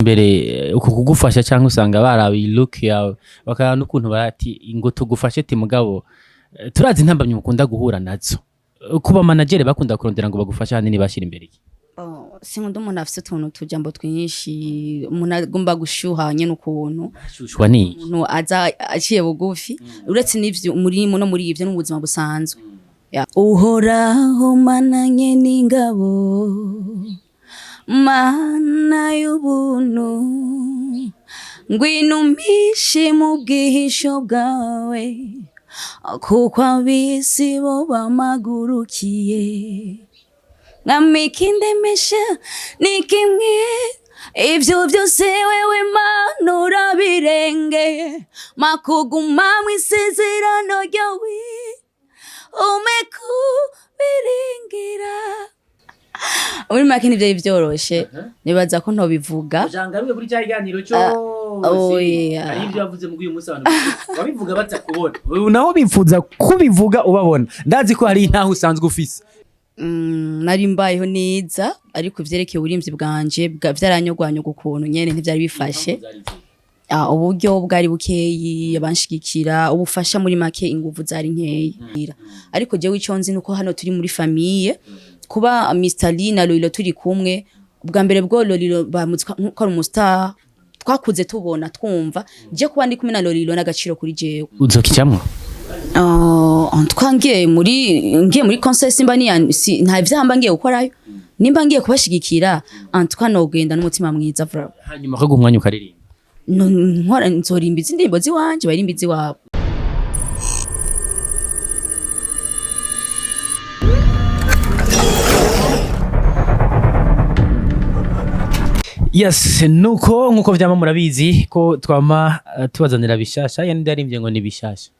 Mbere uku kugufasha cyangwa usanga barabiye look yawe, bakaba n'ukuntu barati ngo tugufashe, ti mugabo turazi intambamyi mukunda guhura nazo. Kuba manager bakunda kurondera ngo bagufashe, ahanini bashyira imbere iki? Oh, sinkunda umuntu afise utuntu tujambo twinshi, umuntu agomba gushuha nyene ukuntu. Shushwa ni iki? Umuntu aza aciye bugufi, uretse n'ivyo muri no muri ivyo n'ubuzima busanzwe. Ya. Uhoraho mananye n'ingabo, Mana y'ubuntu, ngwino umpishe mu bwihisho bwawe, kuko ab'isi bo bamagurukiye. Mwami, ikindemesha ni kimwe, ivyo vyose wewe Mana urabirengeye, makuguma mw'isezerano ryawe umekubiringira. Muri make nivyo vyoroshe, nibaza ko ntobivuga. Jangaruye kuri cya kiganiro cyo Oya. Hari ibyo wavuze mu uyu munsi abantu babivuga batakubona, ubu naho bifuza kubivuga ubabona. Ndazi ko hari intaho usanzwe ufise. Nari mbayeho neza, ariko ivyerekeye uburimvyi bwanje vyaranyogwanyogwa ukuntu nyene ntivyari bifashe. Uburyo bwari bukeyi, abanshigikira, ubufasha, muri make inguvu zari nkeyi. Ariko jewe ico nzi nuko hano turi muri famille, kuba Mr. Lee na Lolilo turi kumwe ubwa mbere bwo, Lolilo bamuzi ko ari umustar twakuze tubona twumva. Je kuba ndi kumwe na Lolilo n'agaciro kuri jewe. Uzokicamwo? En tout cas ngiye muri concert, simba ni si, nta vyamba ngiye gukorayo, nimba ngiye kubashigikira, en tout cas nogenda n'umutima mwiza vraiment. Hanyuma kaguha umwanya ukaririmba? No, nkora nzorimba izi ndirimbo ziwanje, barimba iziwabo. Yes, nuko nkuko vyama murabizi ko twama tubazanira bishasha. Yani ndarimbye ngo ni bishasha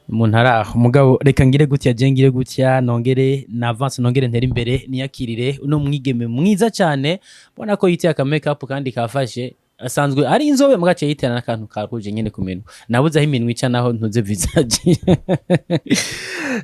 umuntu araho, mugabo reka ngire gutya, je ngire gutya, nongere na avance, nongere ntere imbere, niyakirire uno mwigeme mwiza cyane. Mbona ko yiteye aka make up kandi kafashe, asanzwe ari inzobe mugace yitera n'akantu karuje nyene ku minwa. Nabuze aho iminwa ica naho ntuze visage.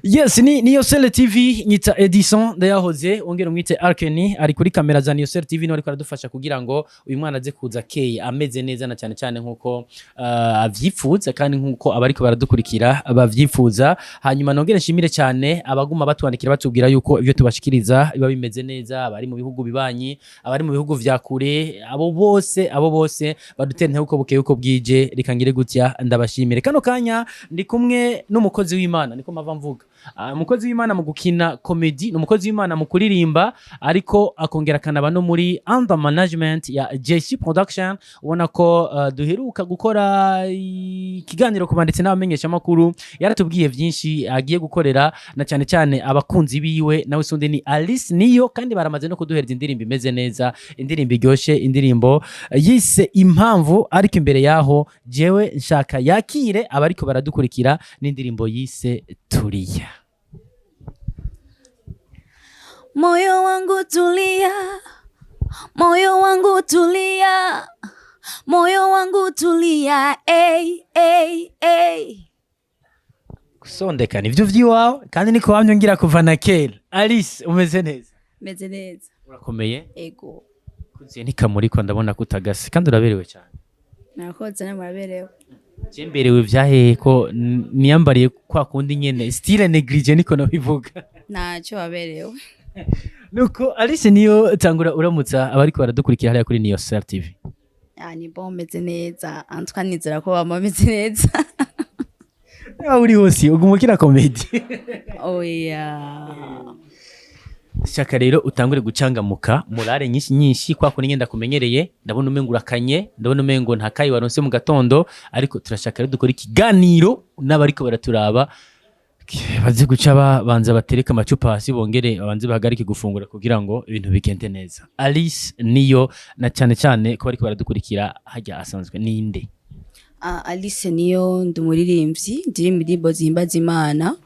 Yes, ni Niyosele TV, nyita Edison ndayahoze, wongera umwite Arkeni ari kuri kamera za Niyosele TV, niwe ariko aradufasha kugira ngo uyu mwana aze kuza keye ameze neza, na cyane cyane nkuko avyifuza kandi nkuko abariko baradukurikira bavyifuza. Hanyuma nongere nshimire cyane abaguma batwandikira batubwira yuko ibyo tubashikiriza biba bimeze neza, abari mu bihugu bibanyi, abari mu bihugu vya kure, abo bose badutera intege uko bukeye uko bwije. Reka ngire gutya ndabashimire. Kano kanya ndi kumwe n'umukozi w'Imana, niko mava mvuga. Umukozi w'Imana mu gukina comedy, ni umukozi w'Imana mu kuririmba, ariko akongera akanaba no muri under management ya JC Production. Ubona ko duheruka gukora ikiganiro ku banditsi n'abamenyeshamakuru, yaratubwiye byinshi agiye gukorera na cyane cyane abakunzi biwe. Nawe sundi ni Alice Niyo, kandi baramaze no kuduhereza indirimbo imeze neza, indirimbo iryoshe, indirimbo yise Impamvu. Ariko imbere yaho jewe nshaka yakire abariko baradukurikira n'indirimbo yise Tulia. Moyo wangu tulia, moyo wangu tulia, moyo wangu tulia, ey, ey, ey. Gusondeka nivyo vy'iwawe kandi niko wamye ngira kuva na kera. Alice, umeze neza? Meze neza. Urakomeye? Ego. Kuziye ntikamurikwa, ndabona ko utagase kandi uraberewe cyane. Murakoze, namwe muraberewe. Je mberewe vyahehe ko niyambariye kwa kundi nyene, style négligé niko nabivuga. Ntacyo, waberewe. Nuko Alice Niyo, tangura uramutsa abariko baradukurikira hariya kuri Niyo Star TV. Ah, ni bon, meze neza. En tout cas nizera ko bama bameze neza. Aho uri hose uguma ukina comedy. Oya. Shaka rero utangure gucangamuka murare nyinshi nyinshi kwa kundi ngenda kumenyereye. Ndabona umengo urakanye, ndabona umengo nta kayi waronse mu gatondo, ariko turashaka rero dukora ikiganiro n'abariko baraturaba baze guca babanza batereke amacupa hasi, bongere babanze bahagarike gufungura kugira ngo ibintu bigende neza. Alice Niyo, na cyane cyane ko bariko baradukurikira hajya, asanzwe ninde? Ah, Alice Niyo, ndi umuririmbyi, ndirimba indirimbo zihimbaza Imana,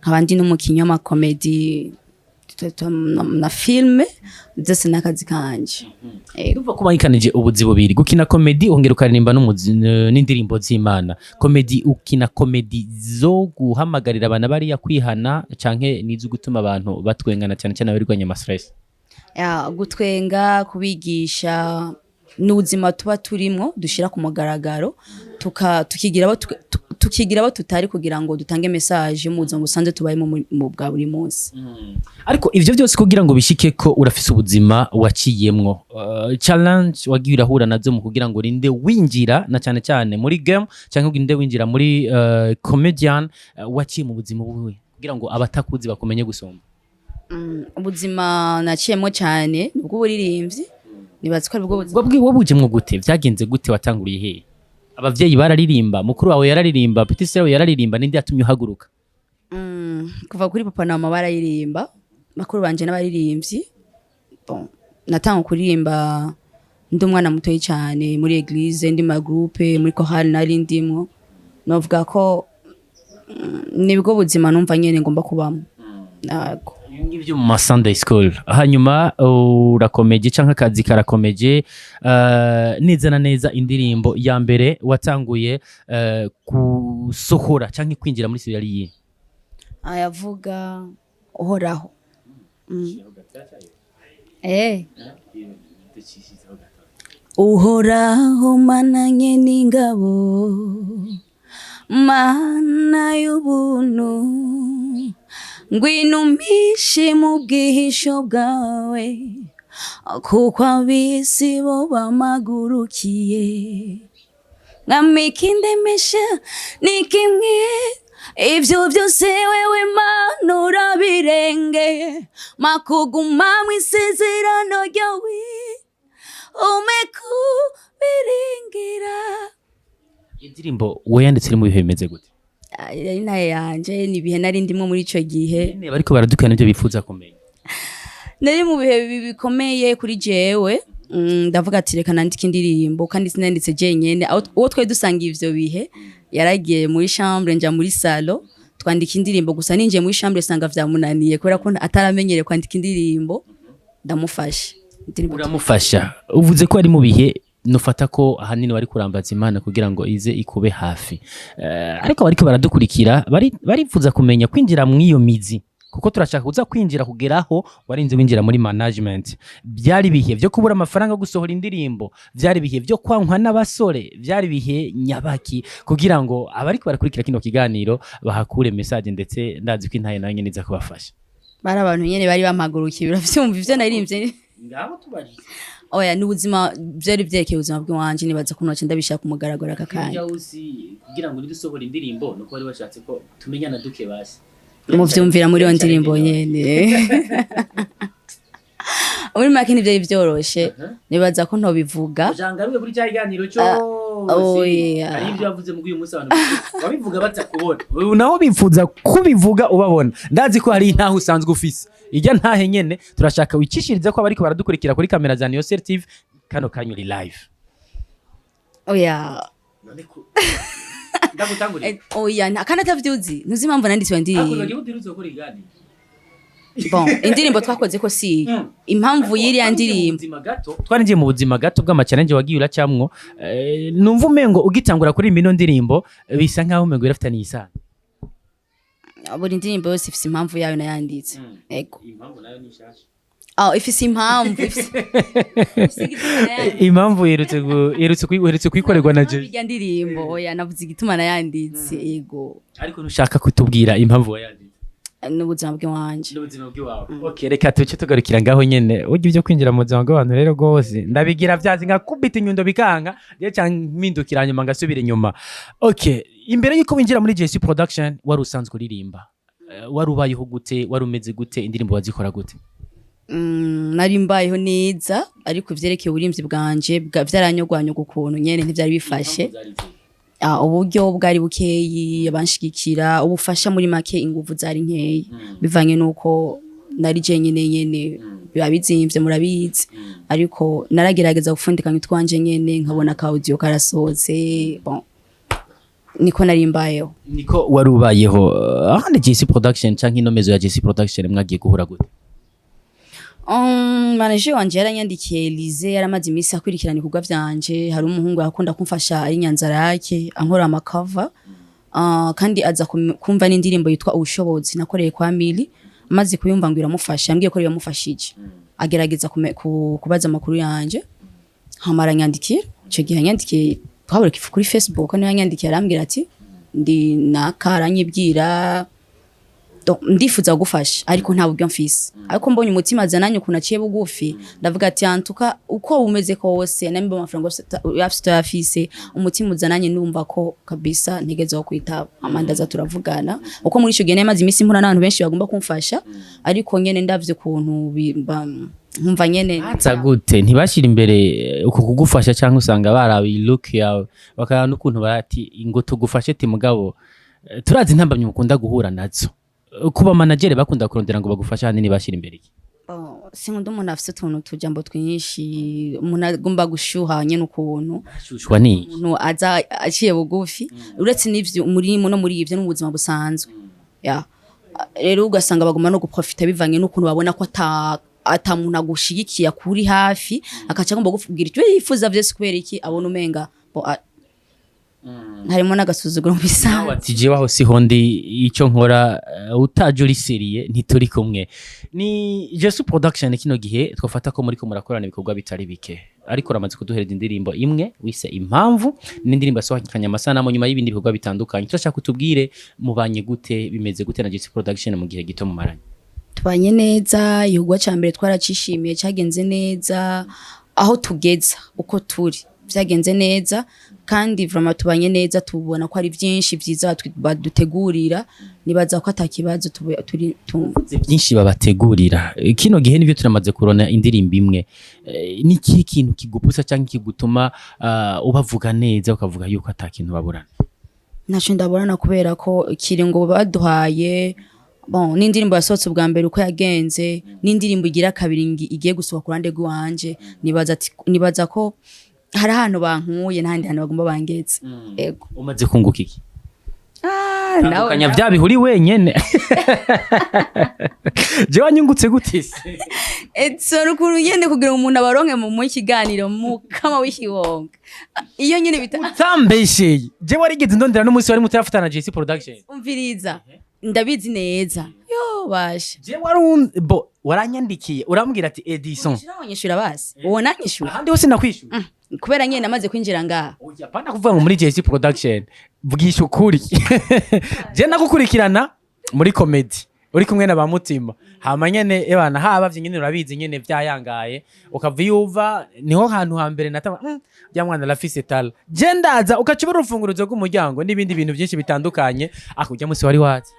nkaba ndi n'umukinyi w'amakomedi na filme, byose n'akazi kanje. Ego. Ndumva ko bangikanije ubuzi bubiri: gukina comedy wongera ukaririmba n'indirimbo z'Imana. Comedy, ukina comedy zo guhamagarira abantu bariya kwihana canke nizo gutuma abantu batwengana, cyane cyane abarirwanya ama stress? Ya, gutwenga, kubigisha. Ni ubuzima tuba turimwo dushira ku mugaragaro, tukigira abo tutari kugira ngo dutange message mu buzima busanzwe tubayemo mu bwa buri munsi. Ariko ivyo byose kugira ngo bishike ko urafise ubuzima waciyemwo, challenge wagiye urahura nazo mu kugira ngo urinde winjira na cyane cyane muri game cyangwa urinde winjira muri comedian, waciye mu buzima buwe kugira ngo abatakuzi bakumenye gusomba. Ubuzima naciyemo cyane ni ubw'uburirimbyi, nibaza ko ari bwo buzima. Wabujemwo gute? Vyagenze gute? Watanguriye hehe? Abavyeyi bararirimba, mukuru wawe yararirimba, petit sœur yawe yararirimba, ninde yatumye uhaguruka? Kuva kuri papa na mama bararirimba, bakuru banje n'abaririmbyi. Bon, natanga kuririmba ndi umwana mutoyi cyane muri église, ndi ma groupe, muri chorale nari ndimwo. Novuga ko nibwo buzima numva nyene ngomba kubamo. Ntago. Ibi ngibyo mu ma Sunday school, hanyuma urakomeje canke akazi karakomeje, neza na neza indirimbo ya mbere watanguye gusohora canke kwinjira muri studio yari iyihe? Ayavuga uhoraho. Uhoraho mananye n'ingabo, mana y'ubuntu, ngwino umpishe mu bwihisho bwawe, kuko ab'isi bo bamagurukiye. Mwami, ikindemesha ni kimwe, ivyo vyose wewe Mana urabirengeye, makuguma mw'isezerano ryawe ume kubiringira. Indirimbo wayanditse iri mu bihe bimeze gute? Yari naye yanje, ni ibihe nari ndimwo muri ico gihe. Nyene bariko baradukana nivyo bifuza kumenya. Nari mu bihe bikomeye kuri jewe. Ndavuga ati reka nandike indirimbo, kandi sinanditse jenyene. Uwo twari dusangiye ivyo bihe yaragiye muri chambre, nja muri salon twandika indirimbo. Gusa ninjiye muri chambre sanga vyamunaniye kubera ko ataramenyereye kwandika indirimbo. Ndamufasha indirimbo. Uramufasha. Uvuze ko ari mu bihe nufata ko ahanini wari kurambaza Imana kugira ngo ize ikube hafi. Ariko bariko baradukurikira barifuza kumenya kwinjira mw'iyo mizi, kuko turashaka kuza kwinjira kugeraho warinze winjira muri management. Byari ibihe vyo kubura amafaranga yo gusohora indirimbo? Byari ibihe vyo kwankwa n'abasore? Byari ibihe nyabaki, kugira ngo abariko barakurikira kino kiganiro bahakure message? Ndetse ndazi ko intaye nayo nyene iza kubafasha. Bari abantu nyene bari bampagurukiye, uravyumva ivyo naririmbye. Ngaho tubarize. Oya, ni ubuzima, vyari vyerekeye ubuzima bw'iwanje. Nibaza ko noce ndabishaka ku mugaragaro aka kanya. Uzi kugira ngo nidusohora indirimbo nuko bari bashatse ko tumenyana duke basi. Muvyumvira muri iyo ndirimbo nyene. Muri make ntivyari vyoroshe, nibaza ko ntobivuga. Jangaruye kuri cya kiganiro cyo Oya. Hari ibyo yavuze mu uyu munsi abantu babivuga batakubona. Ubu naho bifuza kubivuga ubabona. Ndazi ko hari intahe usanzwe ufise, ijya ntahe nyene turashaka wicishirize ko abariko baradukurikira kuri kamera za Niyosel TV kano kanya uri live. Oya. Ndagutanguriye. Oya, kandi atavyuzi, ntuzi impamvu nanditse iyo ndirimbo. Bon, indirimbo twakoze ko si iyo impamvu y'iriya ndirimbo. Twarinjiye mu buzima gato bw'ama challenge wagiye uracamwo. Numva umengo ugitangura kuri ino ndirimbo bisa nkaho umengo birafitaniye isano. Buri ndirimbo yose ifise impamvu yayo nayanditse, ego. Impamvu nayo ni nshasha. Ah, ifise impamvu, ifise igituma nayanditse. Impamvu iherutse kuyikorerwa na Jay. Irya ndirimbo, oya, navuze igituma nayanditse, ego. Ariko ntushaka kutubwira impamvu wayanditse? N'ubuzima bw'iwanje. N'ubuzima bw'iwawe. Okay, reka tuce tugarukira ngaho nyene. Urya ibyo kwinjira mu buzima bw'abantu rero rwose ndabigira vyazi nkakubita inyundo bikanga rero cyangwa mpindukira hanyuma ngasubira inyuma. Okay, imbere yuko winjira muri JC Production wari usanzwe uririmba. Wari ubayeho gute? Wari umeze gute? Indirimbo wazikora gute? Nari mbayeho neza, ariko ivyerekeye uburimvyi bwanje vyaranyogwanyogwa ukuntu nyene ntivyari bifashe. Uburyo bwari bukeyi, abanshigikira, ubufasha, muri make inguvu zari nkeyi bivanye nuko nari jenyene nyene, biba bizimvye murabizi. Ariko naragerageza gupfundikanya utwanje nyene, nkabona ka audio karasohotse. Bon, niko nari mbayeho. Niko wari ubayeho. Ahandi JC Production canke ino maison ya JC Production mwagiye guhura gute? Manager wanje yaranyandikiye. Elise yaramaze iminsi akurikirana ibikorwa vyanje. Hari umuhungu yakunda kumfasha ari Nyanzarake, ankora ama cover, kandi aza kumva n'indirimbo yitwa Ubushobozi nakoreye kwa Mili. Amaze kuyumva ngo iramufasha, yambwiye ko yamufashije, agerageza kubaza amakuru yanje. Hama aranyandikira. Ico gihe yanyandikiye, twabura kuri Facebook, niyo yanyandikiye, arambwira ati ndi naka, aranyibwira. Donc, ndifuza gufasha ariko nta buryo mfise, ariko mbonye umutima azananye, ukuntu aciye bugufi, ndavuga ati antuka uko bumeze kose, nambe amafaranga uyafise utayafise, umutima uzananye, ndumva ko kabisa ntegeze wo kwitaba. Amandaza turavugana, uko muri ico gihe namaze iminsi mpura n'abantu benshi bagomba kumfasha, ariko nyene ndavye ukuntu nkumva nyene. Aza gute? Ntibashira imbere uko kugufasha, cyangwa usanga barabiye look yawe, bakaba n'ukuntu barati ngo tugufashe, ti mugabo turazi intambamyi mukunda guhura nazo. Kuba manager bakunda kurondera ngo bagufashe, ahanini bashira imbere iki? Oh, sinkunda umuntu afise utuntu tujambo twinshi, umuntu agomba gushuha nyene ukuntu. Shushwa ni Umuntu aza aciye bugufi, uretse n'ivyo muri no muri ivyo no mu buzima busanzwe ya. Rero ugasanga bagomba no guprofita bivanye n'ukuntu babona ko ata muntu agushigikiye akuri hafi, akaca agomba kukubwira icyo yifuza vyose. Kubera iki? Abona umenga bo harimo n'agasuzuguro mu bisanzwe. Ati jewe aho siho ndi, icyo nkora utaje uri sérieux ntituri kumwe. Ni Jesu Production kino gihe twafata ko muriko murakorana ibikorwa bitari bike, ariko uramaze kuduhereza indirimbo imwe wise Impamvu, n'indirimbo yasohokanye amasanamu nyuma y'ibindi bikorwa bitandukanye. Turashaka kutubwire mubanye gute, bimeze gute na Jesu Production mu gihe gito mumaranye? Tubanye neza. Igikorwa ca mbere twaracishimiye, cyagenze neza. Aho tugeza uko turi vyagenze neza, kandi vraiment tubanye neza, tubona ko ari byinshi vyiza badutegurira. Nibaza ko atakibazo turi Byinshi babategurira. Kino gihe nivyo turamaze kurona indirimbo imwe. Ni ikihe kintu kigupusa cyangwa kigutuma ubavuga neza, ukavuga yuko ata kintu baburana? Ntaco ndaburana, kubera ko ikiringo baduhaye, bon, n'indirimbo yasohotse ubwa mbere uko yagenze, n'indirimbo igira kabiri igiye gusohoka ku ruhande rw'iwanje, nibaza ko hari ahantu bankuye n'ahandi hantu bagomba bangeze. Ego. Umaze kunguka iki? Ah, nawe Tandukanya bya bihuri wenyene. Jewe wanyungutse gute se? Edson, ukuntu nyene kugira ngo umuntu abaronke mu kiganiro mukama w'ikiwonga iyo nyene bita Utambesheye, jewe warigeze ndondera n'umunsi wari mutarafatana na JC Production? Umviriza, ndabizi neza yo basha. Jewe wari bo waranyandikiye, urambwira ati Edison. Nyishura basi, uwo nanyishura. Ahandi hose nakwishura. Kubera nyene namaze kwinjira ngaha. Oya, apana kuvuga ngo muri JC Production. Vugisha ukuri, je nagukurikirana muri comedy uri kumwe na ba Mutima, hama nyene ebana haba vye nyene urabizi nyene vyayangaye, ukava iyo uva niho hantu hambere natama bya mwana rafise tala. Je ndaza ukacubura urufunguruzo rw'umuryango n'ibindi bintu byinshi bitandukanye, akujya musi wari wazi.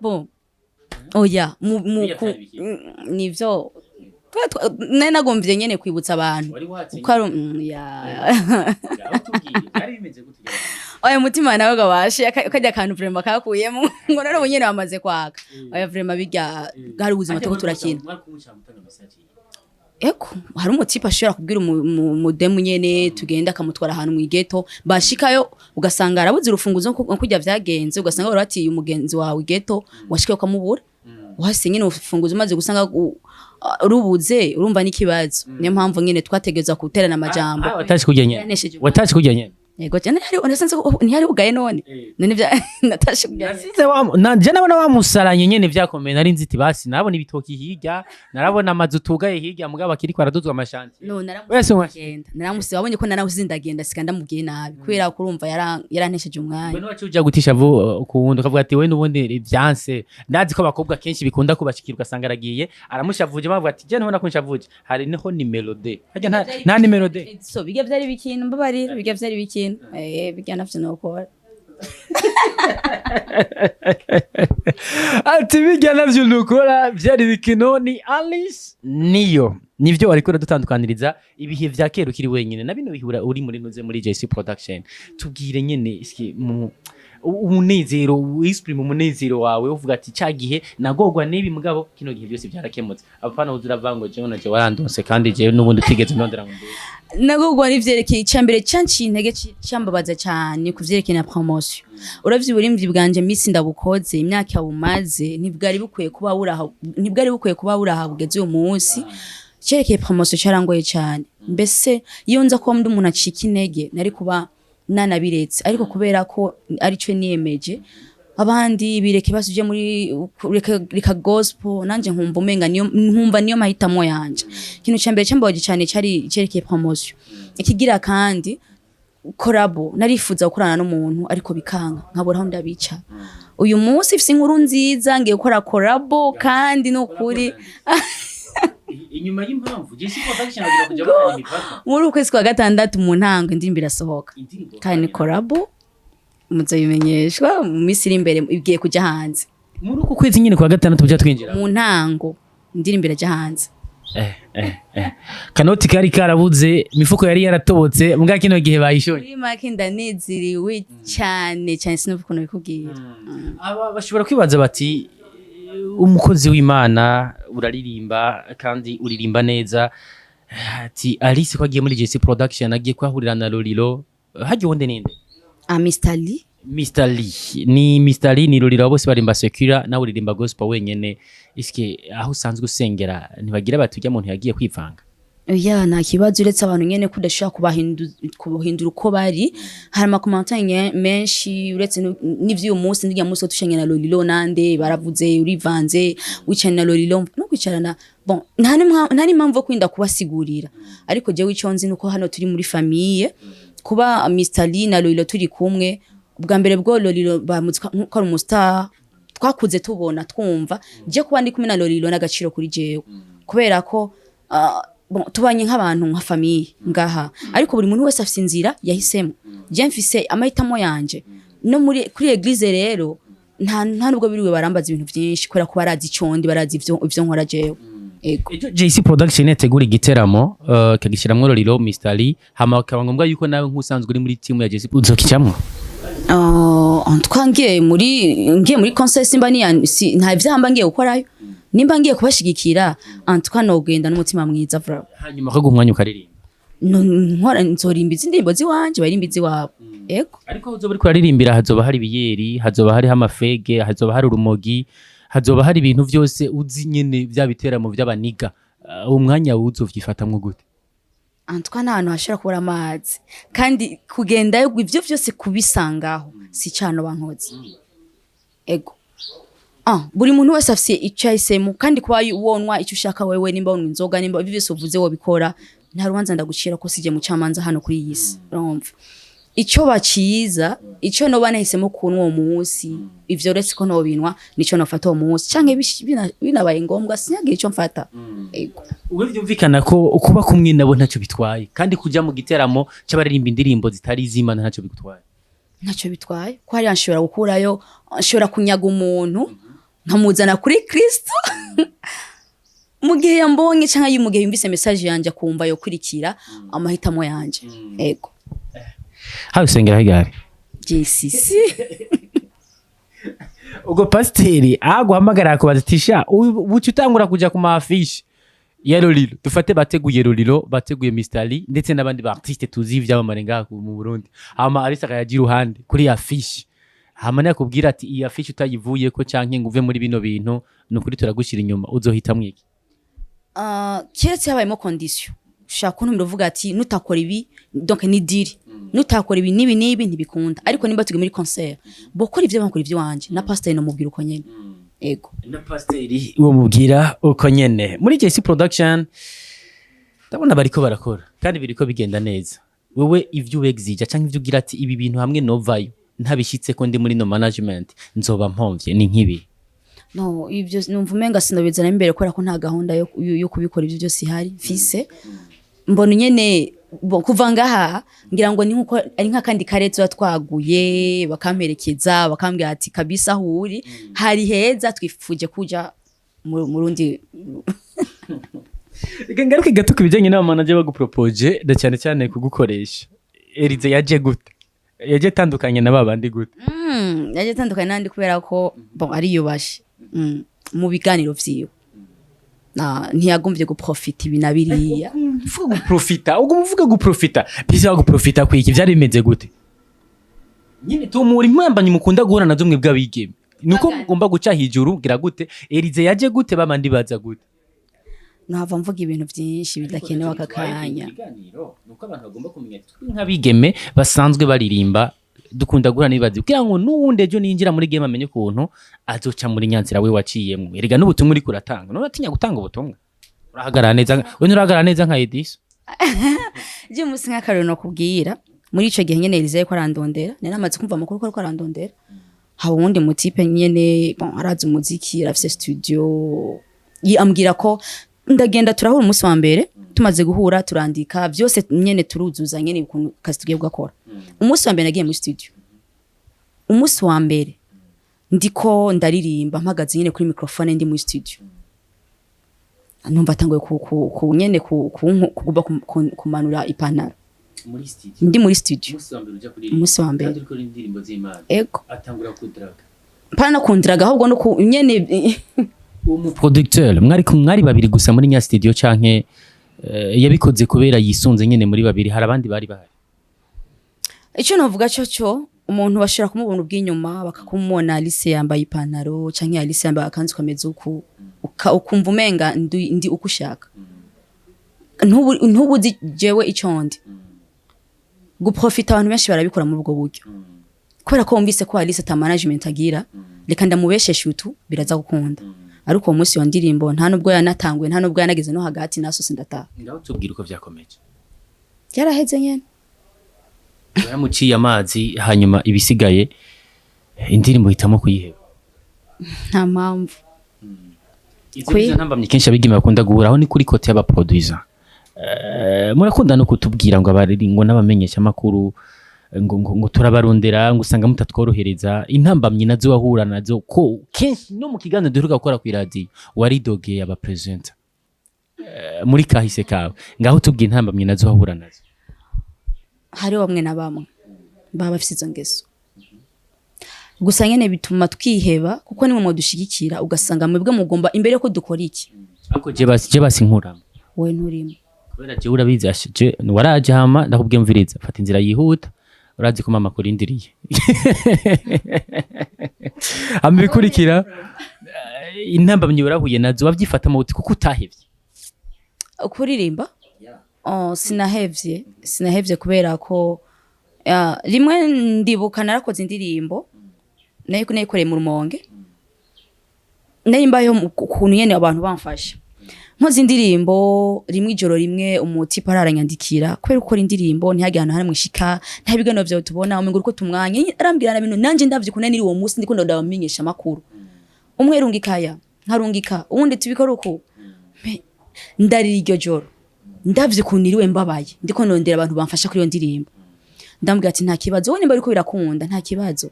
Bon, oya, mu Biriya ku vyari biki? Nivyo nari nagomvye nyene kwibutsa abantu Wari watse? Uko ari ya. Oya, mutima nawe gabashe kajya kantu vraiment kakuyemo ngo none ubu nyene bamaze kwaka. Oya, vraiment bijya bwari ubuzima tuko turakina. Eko hari umutipe ashobora kubwira umudemu nyene tugenda, akamutwara ahantu mu igeto, bashikayo ugasanga arabuze urufunguzo nko kujya vyagenze, ugasanga bari batiye umugenzi wawe igeto, washikayo ukamubura, wahise nyene urufunguzo umaze gusanga rubuze, urumva n'ikibazo. Niyo mpamvu nyene twategerezwa guterana amajambo. Watashi kurya nyene? Yanesheje. Watashi kurya nyene? Yego cyane, hari unasanze ntihari bugaye none none vya natashe kurya nyene. Nasize wa na je nabona bamusaranye nyene vyakomeye, nari nziti basi narabona ibitoki hirya, narabona amazu tugaye hirya, mugabo akiriko araduzwa ama chantier. No. Wese Naramusigenda, naramusize, wabonye ko naramusize ndagenda, sika ndamubwiye nabi kubera ko urumva yarantesheje umwanya. We niwaciye uja gutisha vu kuwundi, ukavuga ati we n'ubundi vyanse. Ndazi ko abakobwa kenshi bikunda kubashikira, ugasanga aragiye aramushavuje, bavuga ati je ntubona ko nshavuje, hari niho nimero de harya nta nimero de. So bijya vyari bikintu, mbabarira, bijya vyari bikintu, bijya navyo nokora. Ati bijya navyo nukora, vyari bikino. Ni Alice niyo nivyo wariko uradutandukaniriza ibihe vya kera ukiri wenyine na bino bihura uri muri nuze muri JC Production. Tubwire nyene iski mu umunezero w'exprime, umunezero wawe uvuga ati ca gihe nagogwa n'ibi, mugabo kino gihe byose byarakemutse. Apana uza ngo jewe na jewe warandonse, kandi jewe n'ubundi utigeze ndondera ngo ndebe. Nagogwa n'ivyerekeye icambere canciye intege, cambabaza cyane kuvyerekeye na promotion. Uravye uburimvyi bwanje misi ndabukoze, imyaka bumaze, ntibwari bukwiye kuba buraha bugeze uyu munsi. Cerekeye promotion carangoye cyane. Mbese iyo nza kuba ndi umuntu acika intege, nari kuba nanabiretse, ariko kubera ko arico niyemeje. Abandi bireke basuje muri reka gospel, nanje nkumva umenga niyo, nkumva niyo mahitamo yanje. Ikintu ca mbere cambabaje cyane cari cerekeye promotion. Ikigira kandi, collabo, narifuza gukorana n'umuntu ariko bikanka, nkabura aho ndabica. Uyu munsi ifise inkuru nziza, ngiye gukora collabo kandi nukuri. Inyuma y'impamvu JC Production bagira kuja barana imipaka. Muri ukwezi kwa gatandatu mu ntango indirimbo irasohoka. Indirimbo? Kandi ni collabo, muzobimenyeshwa mu minsi iri imbere, igiye kuja hanze. Muri uku kwezi nyine kwa gatandatu buca twinjira? Mu ntango indirimbo iraja hanze. Kanoti kari karabuze, imifuko yari yaratobotse, mbwa kino gihe bayishoye. Muri make ndanezeriwe cyane cyane, sinumva ukuntu bikubwira. Aba bashobora kwibaza bati: "Umukozi w'Imana, uraririmba kandi uririmba neza." Ati: "Alice ko agiye muri JC Production, agiye kuhahurira na Lolilo, hagiye wundi ninde?" Ah, Mr. Lee. Mr. Lee ni Mr. Lee ni Lolilo, bose barimba secular, nawe uririmba gospel wenyene. Iske aho usanzwe usengera ntibagira bati: "Ujya muntu yagiye kwivanga"? Oya, nta kibazo, uretse abantu nyene ko udashobora kubahindura uko bari. Hari ama commentaires menshi, uretse n'ivy'uyu munsi n'urya munsi tushanye na Lolilo, nande baravuze urivanze wicarana na Lolilo no kwicarana. Bon, nta n'impamvu yo kwinda kubasigurira, ariko jewe ico nzi nuko hano turi muri famille. Kuba Mr. Lee na Lolilo turi kumwe, ubwa mbere bwo Lolilo bamuzi ko ari umu star twakuze tubona twumva. Je kuba ndi kumwe na Lolilo n'agaciro kuri jewe, kubera ko bon, tubanye nk'abantu, nka famille ngaha, ariko buri muntu wese afise inzira yahisemo. Je mfise amahitamo yanje no muri kuri église. Rero nta nubwo biriwe barambaza ibintu vyinshi, kubera ko barazi ico ndi, barazi ivyo nkora jewe. Ego. Ejo JC Production yategura igiteramo, kagishiramwo Lolilo, Mr. Lee, hama akaba ngombwa yuko nawe nk'usanzwe uri muri team ya JC uzokicamwo? En tout cas ngiye muri concert, simba ni si, nta vyaha mba ngiye gukorayo. Nimba ngiye kubashigikira, en tout cas nogenda n'umutima mwiza vraiment. Hanyuma akaguha umwanya ukaririmba? No, nkora nzorimba izi ndirimbo ziwanje, barimba iziwabo. Ego. Ariko aho uzoba uriko uraririmbira hazoba hari ibiyeri, hazoba hariho amafege, hazoba hari urumogi, hazoba hari ibintu vyose uzi nyene vya biteramo vy'abaniga. Umwanya wuzovyifatamwo gute? En tout cas nta hantu hashobora kubura amazi, kandi kugendayo ivyo vyose kubisangaho si cano bankoze. Ego, buri muntu wese afise icyo yahisemo, kandi kuba wonwa icyo ushaka wewe, nimba wonywa inzoga, nimba ibyo byose uvuze wobikora, nta rubanza ndagucira ko sije mucamanza hano kuri iyi si. Urumva icyo baciza, icyo noba nahisemo kunywa uwo munsi, ivyo uretse ko nobinwa, nico nofata uwo munsi, canke binabaye ngombwa sinyagira ico mfata. Ego. Ubwo byumvikana ko kuba kumwe nabo ntacyo bitwaye, kandi kuja mu giteramo c'abaririmba indirimbo zitari iz'Imana ntacyo bigutwaye? Ntacyo bitwaye, ko hariya nshobora gukurayo, nshobora kunyaga umuntu nkamuzana kuri Kristo mu gihe yambonye, canke mu gihe yumvise message yanje akumva yokurikira amahitamo yanje. Ego. Hawe usengera higari? JCC. Ubwo pasiteri aguhamagara akubaza ati: "Sha, buca utangura kuja ku ma affiches ya Lolilo." Dufate bateguye Lolilo, bateguye Mr. Lee ndetse n'abandi ba artiste tuzi ivyamamare ngaha mu Burundi, hama Alice akayaja iruhande kuri affiche, hama nakubwira ati: "Iyi affiche utayivuyeko canke ngo uve muri bino bintu, ni ukuri turagushira inyuma," uzohitamwo iki? Keretse habayemo condition, ushaka kuntumira uvuga ati: "Nutakora ibi," donc ni deal, "nutakora ibi n'ibi n'ibi ntibikunda." Ariko nimba turi muri concert, bokora ivyo bakora ivy'iwanje, na pastor nomubwira uko nyene. Ego. Na pasiteri uwo mubwira uko nyene. Muri JC Production ndabona bariko barakora kandi biriko bigenda neza. Wewe ivyo ubexija canke ivyo ugira ati: "Ibi bintu hamwe novayo ntabishitse ko ndi muri no management nzoba mpomvye," ni nk'ibi? No, ivyo numva umenga sinobizana imbere, kubera ko nta gahunda yo kubikora ivyo byose ihari mfise. Mbona nyene bo, kuva ngaha ngira ngo ni nkuko ari nk'akandi kare tuba twaguye, bakamperekeza, bakambwira ati: "Kabisa aho uri hari heza, twifuje kuja mu rundi." Reka ngaruke gato ku bijanye n'abamanager bagupropoje na cyane cyane kugukoresha. Erize yaje gute? Yaje atandukanye na babandi gute? Yaje atandukanye n'andi kubera ko bon, ariyubashe mu biganiro vyiwe. Na ntiyagomvye guprofita ibi na biriya. Uvuga guprofita, ubwo muvuga guprofita bisa guprofita kwiki? Vyari bimeze gute nyine? Tumura impambanyi mukunda guhura nazo mwe bw'abigeme, nuko mugomba guca hejuru gira gute? Erize yaje gute? Babandi baza gute? Nahava mvuga ibintu vyinshi bidakenewe aka kanya. Nuko abantu bagomba kumenya ati: "Twe nk'abigeme basanzwe baririmba Dukunda guhura n'ibibazo kugira ngo n'uwundi ejo ninjira muri game amenye ukuntu azoca muri nyanzira we waciyemwo. Erega n'ubutumwa uriko uratanga, none uratinya gutanga ubutumwa? Urahagarara neza, we nturahagarara neza nka Edison. Je umunsi nk'akarero nokubwira, muri ico gihe nyene Elise ko arandondera, nari namaze kumva amakuru ko ariko arandondera, haba uwundi mutipe nyene, bon, arazi umuziki, arafise studio, ambwira ko ndagenda, turahura. Umunsi wa mbere tumaze guhura, turandika vyose nyene, turuzuza nyene ukuntu kazi tugiye gukora. Umunsi wa mbere nagiye muri studio, umunsi wa mbere ndiko ndaririmba, mpagaze nyene kuri microphone ndi muri studio, numva atanguye ku nyene kugomba kumanura ipantaro. Muri studio? Ndi muri studio. Umunsi wa mbere uja kuririmba? Umunsi wa mbere. Kandi uriko indirimbo z'Imana? Ego. Atangura kudraga? Mpana no kundiraga, ahubwo no ku nyene. Uwo producteur mwari babiri gusa muri nya studio, canke yabikoze kubera yisunze nyene muri babiri, hari abandi bari bahari? Icyo navuga cyo umuntu bashobora kumubona ubw'inyuma, bakakumubona Alice yambaye ipantaro canke Alice yambaye akanzu kameze uku, ukumva umenga ndi uko ushaka. Ntubu uzi jewe ico ndi guprofita. Abantu benshi barabikora muri ubwo buryo, kubera ko wumvise ko Alice ata management agira, reka ndamubesheshe utu, biraza gukunda. Ariko uwo munsi iyo ndirimbo nta nubwo yanatanguye, nta nubwo yanageze no hagati, nasose ndataha. Ngaho tubwira uko vyakomeje. Byaraheze nyene. Yaramuciye amazi, hanyuma ibisigaye indirimbo hitamo kuyiheba? Nta mpamvu. Izo nizo ntambamyi kenshi abigeme bakunda guhura. Aho ni kuri côté y'aba producer. Murakunda no kutubwira ngo abariri ngo n'abamenyesha makuru ngo turabarondera, ngo usanga mutatworohereza. Intambamyi nazo wahura nazo, ko kenshi no mu kiganiro duheruka gukora ku iradiyo waridogeye aba presenter muri kahise kawe, ngaho tubwira intambamyi nazo wahura nazo. Hariho bamwe na bamwe baba bafise izo ngeso gusa nyene, bituma twiheba, kuko nimwe mudushigikira, ugasanga mwebwe mugomba imbere ko dukora iki. Ariko je basi nkuramo. Wowe nturimo. Kubera jewe urabizi, je waraje, hama ndakubwiye: mviriza, fata inzira yihuta, urazi ko mama akurindiriye. Hama ibikurikira, intambamyi warahuye nazo, wavyifatamo gute kuko utahevye? Kuririmba? Oh, sinahevye kubera ko rimwe ndibuka narakoze indirimbo nayo nayikoreye mu Rumonge, nari mbayeho ukuntu nyene abantu bamfasha. Nkoze indirimbo rimwe, ijoro rimwe umutipe araranyandikira: kubera gukora indirimbo ntihagire ahantu hamwe ishika, nta biganiro vyawe tubona, umengo uriko tumwanya. Arambwira na bintu nanje ndavye ukuntu niri uwo munsi ndiko ndabamenyesha amakuru, umwe rungikaya, nkarungika uwundi, tubikora uku. Ndarira iryo joro, ndavye ukuntu niriwe mbabaye ndiko ndondera abantu bamfasha kuri iyo ndirimbo. Ndamubwira ati: nta kibazo, wowe nimba ariko birakunda, nta kibazo.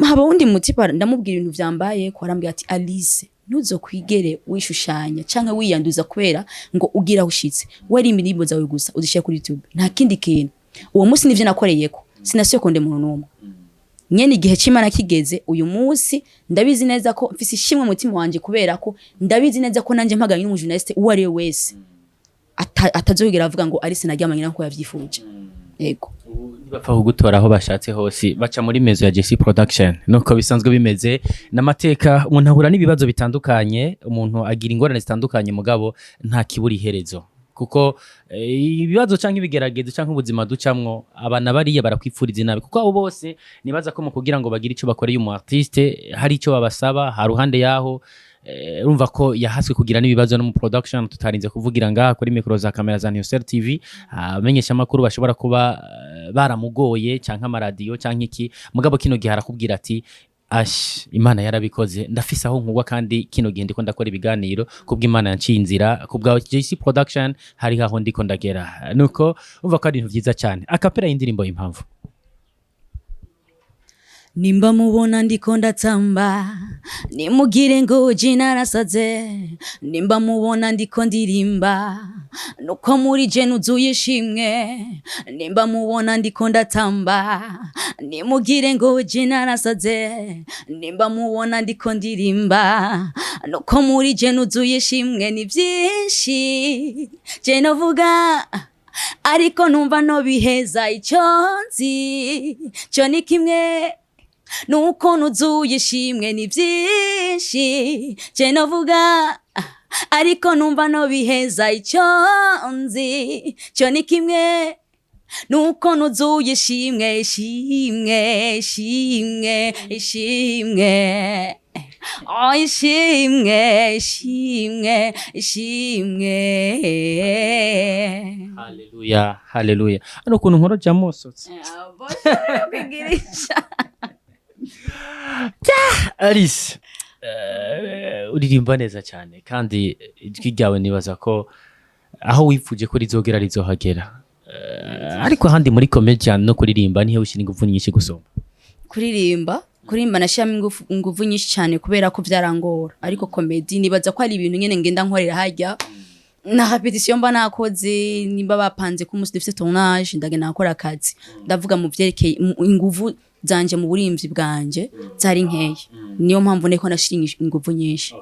Haba wundi mutipa, ndamubwira ibintu vyambaye ko, arambwira ati: Alice, ntuzokwigere wishushanya canke wiyanduza kubera ngo ugira aho ushitse. Wari indirimbo zawe gusa uzishire kuri YouTube, nta kindi kintu. Uwo munsi nivyo nakoreyeko, sinasuye konde umuntu n'umwe nyene. Igihe c'Imana kigeze, uyu munsi ndabizi neza ko mfise ishimwe mu mutima wanje, kubera ko ndabizi neza ko nanje mpaganye n'umujournaliste uwo ari we wese atazohigera avuga ngo Alice naryamanye nako yavyifuje. Yego. Bapfa kugutora aho bashatse hose, baca muri mezo ya JC Production. Nuko bisanzwe bimeze n'amateka, umuntu ahura n'ibibazo bitandukanye, umuntu agira ingorane zitandukanye, mugabo nta kibura iherezo, kuko ibibazo canke ibigeragezo canke ubuzima ducamwo, abana bariya barakwipfuriza inabi, kuko abo bose nibaza ko mu kugira ngo bagire ico bakoreye umu artiste hari ico babasaba. Ha ruhande yaho, urumva ko yahaswe kugira n'ibibazo no mu production, tutarinze kuvugira ngaha kuri micro za kamera za Newsel TV, abamenyesha makuru bashobora kuba baramugoye, canke amaradiyo canke iki. Mugabo kino gihe arakubwira ati: ash, Imana yarabikoze, ndafise aho nkugwa, kandi kino gihe ndiko ndakora ibiganiro kubw'Imana yanciye inzira, kubwa JC Production hari aho ndiko ndagera. Nuko umva ko ari ibintu vyiza cyane. A cappella y'indirimbo Impamvu. Nimba mubona ndiko ndatamba, nimugire ngo je narasaze. Nimba mubona ndiko ndirimba, nuko muri je nuzuye ishimwe. Nimba mubona ndiko ndatamba, nimugire ngo je narasaze. Nimba mubona ndiko ndirimba, nuko muri je nuzuye ishimwe. Ni byinshi je novuga, ariko numva no biheza. Icyo nzi cyo ni kimwe, nuko nuzuye ishimwe. Ni byinshi je novuga, ariko numva no biheza. Icyo nzi cyo ni kimwe. Nuko nuzuye ishimwe, ishimwe, ishimwe, ishimwe. Oh, ishimwe, ishimwe, ishimwe. Haleluya, haleluya! Hano ukuntu nkoro jamosotse. Kwigirisha. Alice, uririmba neza cyane, kandi ijwi ryawe nibaza ko aho wifuje ko rizogera rizohagera. Ariko ahandi muri comedian no kuririmba, nihe ushyira ingufu nyinshi gusoma? Kuririmba nashyiramo ingufu nyinshi cyane, kubera ko byarangora. Ariko comedy nibaza ko ari ibintu nyene ngenda nkorera hajya na répétition mba nakoze. Nimba bapanze ko umunsi dufite tournage, ndagenda nakora akazi. Ndavuga mu vyerekeye ingufu zanje mu burimvyi bwanje zari nkeya, niyo mpamvu neko nashira ingufu nyinshi.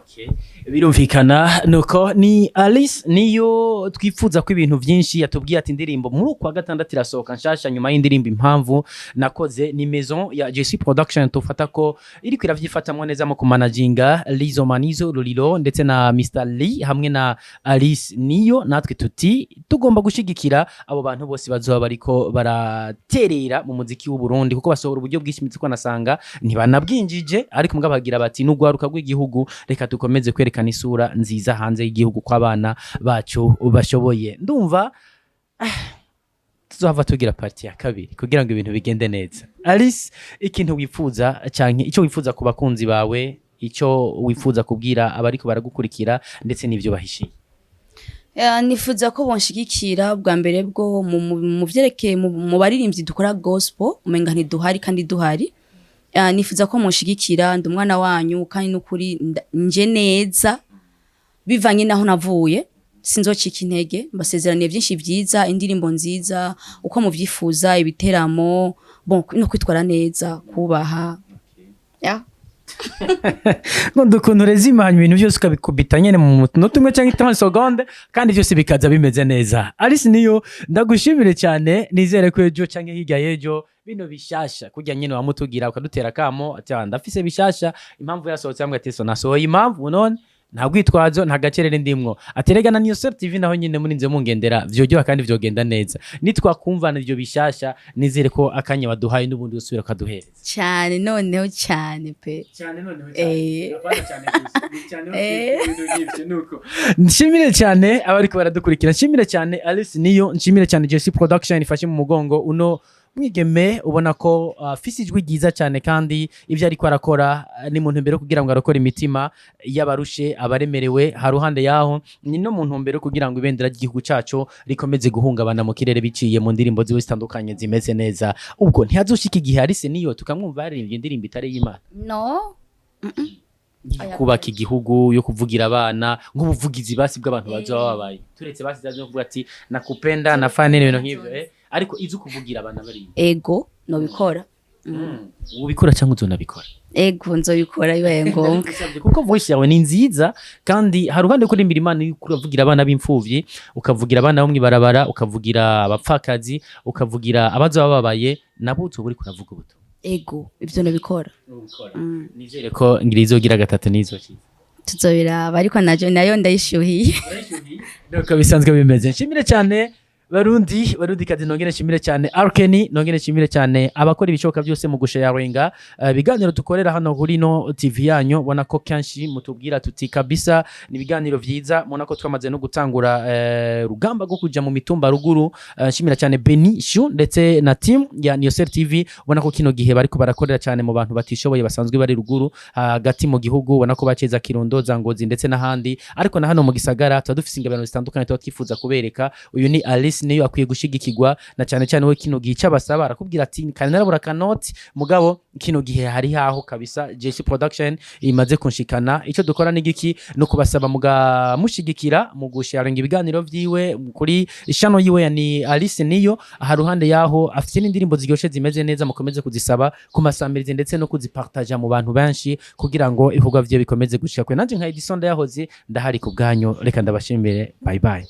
Birumvikana. Nuko ni Alice niyo twifuza ko ibintu byinshi yatubwiye, ati indirimbo muri ukwa gatandatu irasohoka nshasha, nyuma y'indirimbo impamvu nakoze. Ni maison ya JC Production, tufata ko iriko iravyifatamwo neza mu kumanaginga Lizo Manizo Lolilo ndetse na Mr Lee hamwe na Alice niyo. Natwe tuti tugomba gushigikira abo bantu bose bazoba bariko baraterera mu muziki w'u Burundi, kuko basohora uburyo bwinshi, mitsi kwanasanga ntibanabwinjije, ariko mugabo bagira bati n'ugwaruka rw'igihugu, reka dukomeze kwerekana isura nziza hanze y'igihugu ko abana bacu bashoboye. Ndumva tuzohava tugira partie ya kabiri kugira ngo ibintu bigende neza. Alice, ikintu wifuza canke icyo wifuza ku bakunzi bawe, icyo wifuza kubwira abariko baragukurikira, ndetse n'ivyo bahishiye? Nifuza ko bonshigikira bwa mbere bwo mu vyerekeye mu baririmbyi dukora gospel, umenga ntiduhari kandi duhari. Nifuza ko munshigikira, ndi umwana wanyu, kandi n'ukuri nje neza bivanye naho navuye, sinzocika intege. Mbasezeraniye byinshi vyiza, indirimbo nziza uko muvyifuza, ibiteramo, bon, no kwitwara neza, kubaha, yeah. Nkunda ukuntu urezimanya ibintu byose, ukabikubita nyene mu munota umwe cyangwa 30 seconde, kandi byose bikaza bimeze neza. Alice niyo, ndagushimire cyane. Nizere ko ejo cyangwa hirya y'ejo bino bishasha kurya nyene wamutugira ukadutera kamo ati: "Ah, ndafise bishasha, impamvu yasohotse." Hamwe ati: "So nasohoye impamvu none nta rwitwazo, nta gacerere ndimwo." Aterega na Niyo Star TV naho nyine murinze mungendera, vyoryoha kandi vyogenda neza nitwakumvana ivyo bishasha. Nizere ko akanya waduhaye n'ubundi usubira ukaduhereza. Cyane, noneho cyane pe. Cyane noneho. Cyane. Cyane cyane gusa ni cyane. Nuko nshimire cyane abariko baradukurikira, nshimire cyane Alice niyo, nshimire cyane JC Production ifashe mu mugongo uno mwigeme ubona ko afise ijwi ryiza cyane, kandi ibyo ariko arakora ni mu ntumbero yo kugira ngo arokore imitima y'abarushe, abaremerewe. Haruhande yaho ni no mu ntumbero yo kugira ngo ibendera ry'igihugu cyacu rikomeze guhungabana mu kirere biciye mu ndirimbo ziwe zitandukanye zimeze neza. Ubwo ntihazoshika igihe Alice niyo tukamwumva yaririmbye indirimbo itari y'Imana? No. Kubaka igihugu, yo kuvugira abana, nk'ubuvugizi basi bw'abantu bazoba babaye, turetse basi zaje kuvuga ati nakupenda na fane n'ibintu nk'ivyo, ariko izo kuvugira abana bari. Ego, nobikora. Ubikora cyangwa uzonabikora? Ego, nzobikora bibaye ngombwa. Kuko voice yawe ni nziza, kandi hari uruhande kurimbira Imana, iyo uravugira abana b'imfuvyi, ukavugira abana bo mw'ibarabara, ukavugira abapfakazi, ukavugira abazoba bababaye, nabo uzoba uriko uravuga ubutumwa. Ego, ivyo nobikora. Nizere ko ngira izogira gatatu nizo kiza. Tuzobiraba, ariko najo nayo ndayishuhiye. Nuko bisanzwe bimeze. Nshimire cyane Barundi, Barundi kazi, nongere nshimire cyane Arkeni, nongere nshimire cyane abakora ibishoboka byose mu gusharinga ibiganiro dukorera hano kuri no TV yanyu. Ubona ko kenshi mutubwira tuti kabisa ni ibiganiro vyiza. Mubona ko twamaze no gutangura rugamba rwo kuja mu mitumba ruguru. Nshimira cyane Beni Shu ndetse na team ya Niyosel TV, ubona ko kino gihe bariko barakorera cyane mu bantu batishoboye basanzwe bari ruguru hagati mu gihugu. Ubona ko baceza Kirundo, za Ngozi ndetse n'ahandi, ariko na hano mu gisagara tuba dufise ingabano zitandukanye tuba twifuza kubereka. Uyu ni Alice niyo, akwiye gushigikirwa na cyane cyane we kino gihe cyabasaba arakubwira ati kandi narabura kanoti, mugabo kino gihe hari haho kabisa JC Production imaze kunshikana. Icyo dukora ni giki? No kubasaba mugamushigikira mu gusharinga ibiganiro vyiwe kuri channel yiwe ya ni Alice niyo. Aha ruhande yaho afite n'indirimbo ziryoshe zimeze neza, mukomeze kuzisaba ku masamirizi ndetse no kuzipartaja mu bantu benshi kugira ngo ibikorwa vyiwe bikomeze gushika kure. Nanje nka Edison ndayahoze ndahari ku bwanyu. Reka ndabashimire, bye bye.